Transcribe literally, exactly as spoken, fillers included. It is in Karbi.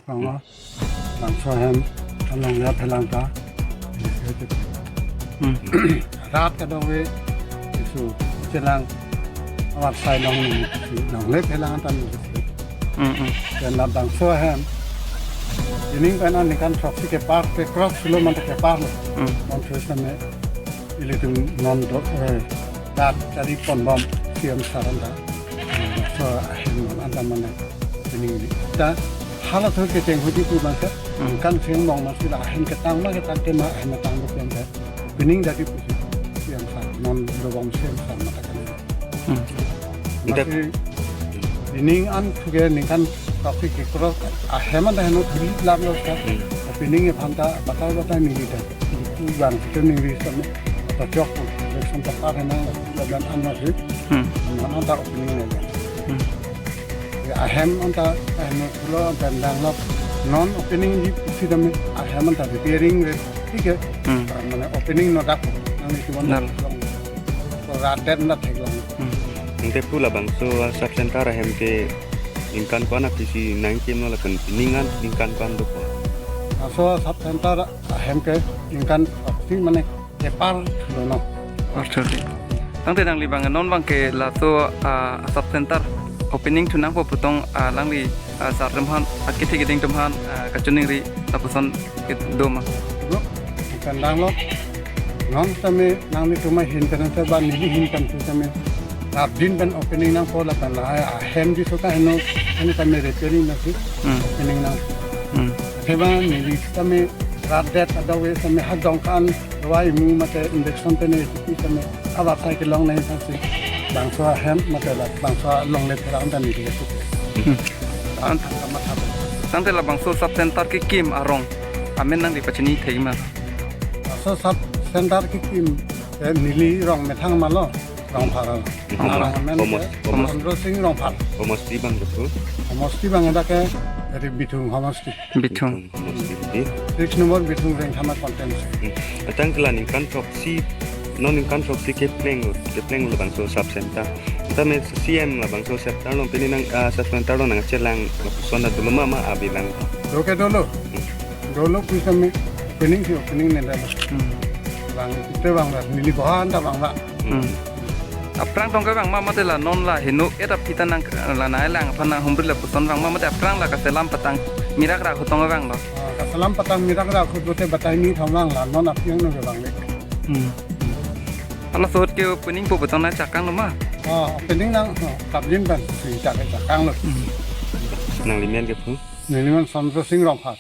Panglo, bangso ahem along ya phelang ta. Hmm. Rat kadokave isu chelang awar sai long ni si longle phelang ta ni si. Hmm, hmm. Pen labangso ahem pining pen an ningkan throksi kepar, kecross lo mate kepar lo. Hmm. Mon thus tame ilitum non do, eh, rat chari ponbom C M sir anta. So ahem non anta mane pining ta hala thur kecheng hudi pu bangke. Hmm. Kan sing mong masi la ahem ketang ma ketang ke ma ahem tang do pian ke. Pining dati pusi C M sir non dobom C M sir mata kan. Hmm. Mate pining an thuke ningkan throksi kecross ahem anta heno thuli lam lo ka. Hmm. Pining aphan ta batai batai neli ta. Pu bang ke neli same ta chok pu. Election ta par henang la dan an masi. Hmm. Mana ta opening ne. Hmm. Ya, ahem anta, ahem pulo anta dang lo. Non opening di pusi tame ahem anta repairing re. Thik hai. Hmm. Ah, mane opening no dak. Nang itu mana. Nal. Ko rat det na theklong. Hmm. Nangte pu labangso sub center ahem ke ningkan ko-an aphi si nangkimlo lapen pining an ningkan ko-an dopo. Laso sub center ahem ke ningkan aphi mane kepar lo no. Archari. Tangte nangli bang non bang ke laso, ah, sub center opening thu nangpo pu tong, ah, nangli, ah, sar atum aphan, ah, kethe keding atum aphan, ah, kachiningri lapuson kedo ma. Bro, kan dang lo. Non tame nanglitum ahin pen anta ba neli ahin pen thu tame. Rapdin pen opening nangpo lapen la ahem di so ta heno, heno tame repairing na si. Hmm. Opening nang. Hmm. Theba neli tame rat det kadokave tame ha dong kan roi mu mate injection tene isi tame awar sai kelong nai sa si. Bangso ahem mate labangso longle phelang ta neli ke. Hmm. An thang kama thap. Tangte labangso sub center kekim arong amen nangli pachini thek ma. Laso sub center kekim, eh, neli rong methang ma lo, Rongphar. Rongphar. Rong amen Homos-, ke homos-, Chandra Sing Rongphar. Homosti bang ke pu? Homosti bang dak ke dari Bithung homosti. Bithung. Bithung homosti di. Six number Bithung Rengthama constituency. Hmm. Atangte la ningkan throksi, non ningkan throksi kepleng lo, kepleng lo labangso sub center. Tame C M labangso center lo pini nang, ah, sub center lo nangchelang lapuson ta dolo ma ma abi lang. Lo ke dolo. Hmm. Dolo pu tame opening si opening ne dolo. Hmm. Bang ite bang la neli bohan ta bang la. Hmm. Aphrang tong ke bang ma mate la non la heno et aphi ta nang la nai lang aphan nang humri lapuson bang ma mate aphrang la kaselam patang mirak ra hu tong bang lo. Ah, kaselam patang mirak ra hu dote batai ni thom bang la non aphi ang no ke bang le. Hmm. Hala ahut ke opening po pu tong nangchakang lo ma. Ah, opening nang, ah, kapjin ban si chak chakang lo. Hmm. Nangli men ke pu? Neli men Chandra Sing Rongphar.